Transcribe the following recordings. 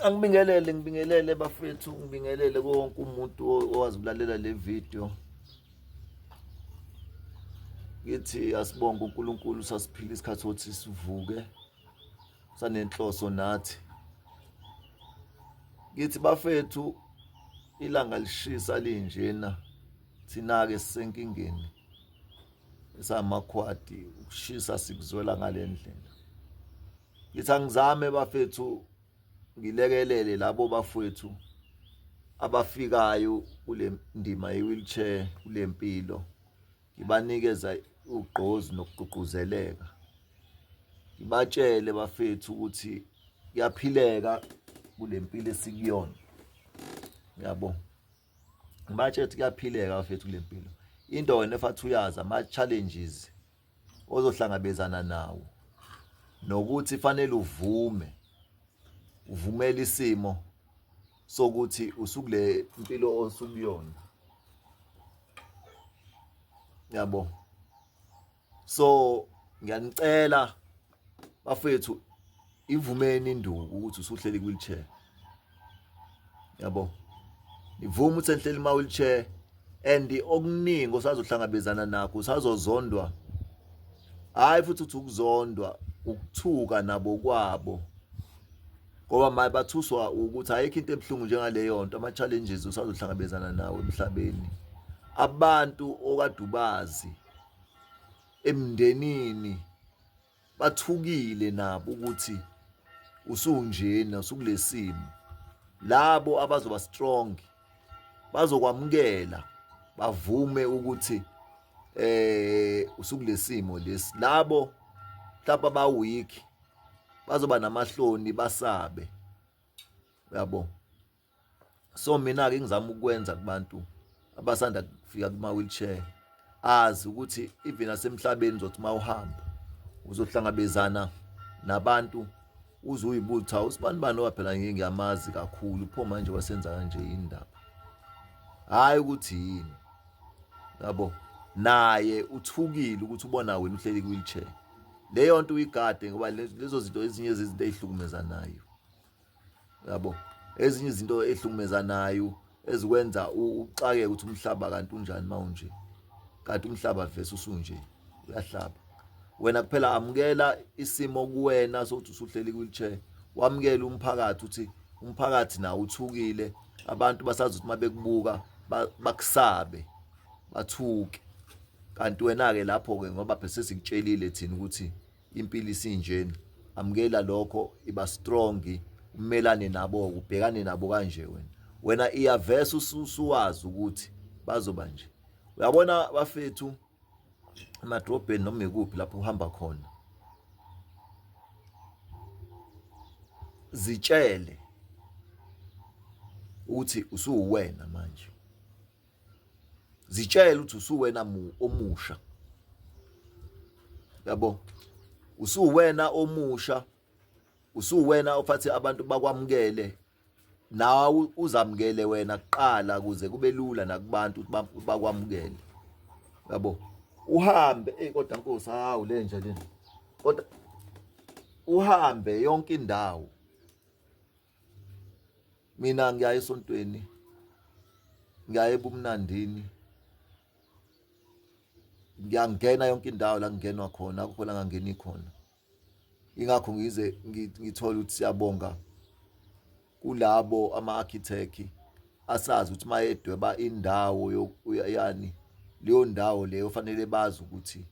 Angibingelele, ngibingelele bafethu, ngibingelele konke umuntu owazi ukulalela le video. Ngithi asibonge uNkulunkulu sasiphila isikhathi sokuthi sivuke sanenhloso nathi. Ngithi bafethu ilanga lishisa linjena thina-ke sisenkingeni esamakhwadi ukushisa sikuzwela ngale ndlela. Ngithi angizame bafethu ngilekelele labo bafwethu abafikayo kule ndima ye-wheelchair kule mpilo ngibanikeza ugqozi nokugqugquzeleka ngibatshele bafethu ukuthi kuyaphileka kule mpilo esikuyona yabo ngibatshele ukuthi kuyaphileka bafethu kule mpilo into wena efathi uyazi ama-challenges ozohlangabezana nawo nokuthi fanele uvume uvumele isimo sokuthi usukule mpilo osukuyona yabo. So ngiyanicela bafethu, ivumeni induku ukuthi usuhleli ku-wheelchair yabo, nivume ukuthi enihleli ma-wheelchair and okuningi osazohlangabezana nakho usazozondwa. Hhayi futhi uthi ukuzondwa ukuthuka nabo kwabo, ngoba maye bathuswa ukuthi ayikho into ebuhlungu njengaleyo nto. Ama-challenges usazohlangabezana nawo emhlabeni, abantu okade ubazi emndenini bathukile nabo ukuthi usunjena usukulesimo. Labo abazoba strong bazokwamukela bavume ukuthi usukulesimo lesi. Labo mhlawumbe aba weak bazoba namahloni basabe uyabo. So mina ke ngizama ukwenza kubantu abasanda kufika kuma wheelchair azi ukuthi even asemhlabeni uzothi uma uhamba uzohlangabezana nabantu uze uyibuza usibani bani oba phela ngike ngiyamazi kakhulu pho manje wasenza kanje indaba hhayi ukuthi yini yabo. Naye uthukile ukuthi ubona wena uhleli ku-wheelchair, leyo nto uyigade ngoba lezo zinto ezinye zezinto ey'hlukumezanayo yabo, ezinye izinto ehlukumezanayo ezikwenza uxakeke ukuthi umhlaba kanti unjani mawunje, kanti umhlaba vese usunje uyahlaba. Wena kuphela amukela isimo kuwena sokuthi usuhleli ku-wheelchair, wamukele umphakathi ukuthi umphakathi nawo uthukile, abantu basazi ukuthi uma bekubuka bakusabe bathuke. Kanti wena-ke lapho-ke ngoba phela sesikutshelile thina ukuthi impilo isinjena, amukela lokho, iba strong, umelane nabo, ubhekane nabo kanje wena. Wena iyavesa usuwazi ukuthi bazoba nje. Uyabona bafethu, emadrobheni noma ikuphi lapho uhamba khona, zitshele ukuthi usuwena manje, zitshele ukuthi usuwena omusha yabo, usuwena omusha, usuwena ofathi abantu bakwamukele nawe uzamukele wena kuqala ukuze kube lula nakubantu ukuthi bakwamukele yabo. Uhambe ey kodwa Nkosi, hawu lenja lena, kodwa uhambe yonke indawo. Mina ngiyaya esontweni, ngiyaya ebumnandini, ngiyangena yonke indawo la kungenwa khona, akukho la ngangeni khona. Ingakho ngize ngithole ukuthi siyabonga kulabo ama-architect asazi ukuthi uma edweba indawo yani leyo ndawo leyo fanele bazi ukuthi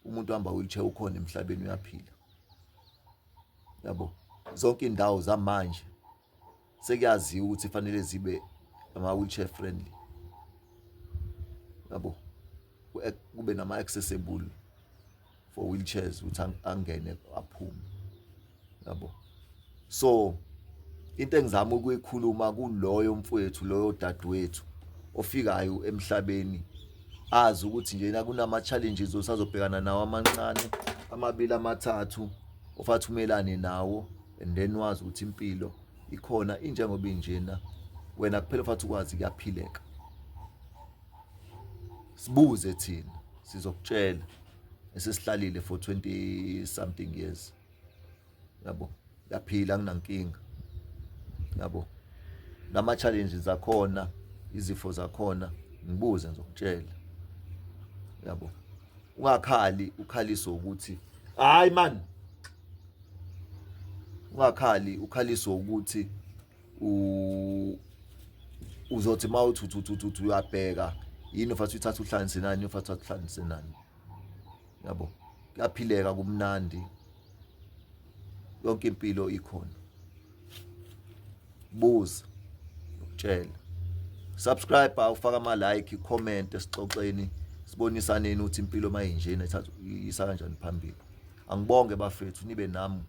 umuntu ohamba wheelchair ukhona emhlabeni uyaphila yabo. Zonke indawo zamanje sekuyaziwa ukuthi fanele zibe ama-wheelchair friendly yabo, kube nama-accessible for wheelchairs ukuthi angene aphume yabo. So into engizama ukuyikhuluma kuloyo mfowethu, loyo dadewethu ofikayo emhlabeni, azi ukuthi nje kunama challenges osazobhekana nawo amancane amabili amathathu ofathi umelane nawo, and then wazi ukuthi impilo ikhona injengoba injena, wena kuphela ofathi ukwazi kuyaphileka. Sibuze thina sizokutshela esesihlalile for 20 something years yabo, yaphila nginankinga Yabo, nama challenges akhona, izifo zakhona, ngibuze ngizokutshela. Yabo, ungakhali ukhaliswe ukuthi hayi man, ungakhali ukhaliswe ukuthi u uzothi mawuthi uthi uthi uyabheka yini ufathi uthatha uhlanganise nani, ufathi uthatha uhlanganise nani. Yabo, kuyaphileka, kumnandi, yonke impilo ikhona. Buza, ukutshela. Subscribe, ufaka ama like, comment, sixoxeni, sibonisaneni ukuthi impilo mayinjena ithatha isa kanjani phambili. Angibonge bafethu, nibe nami.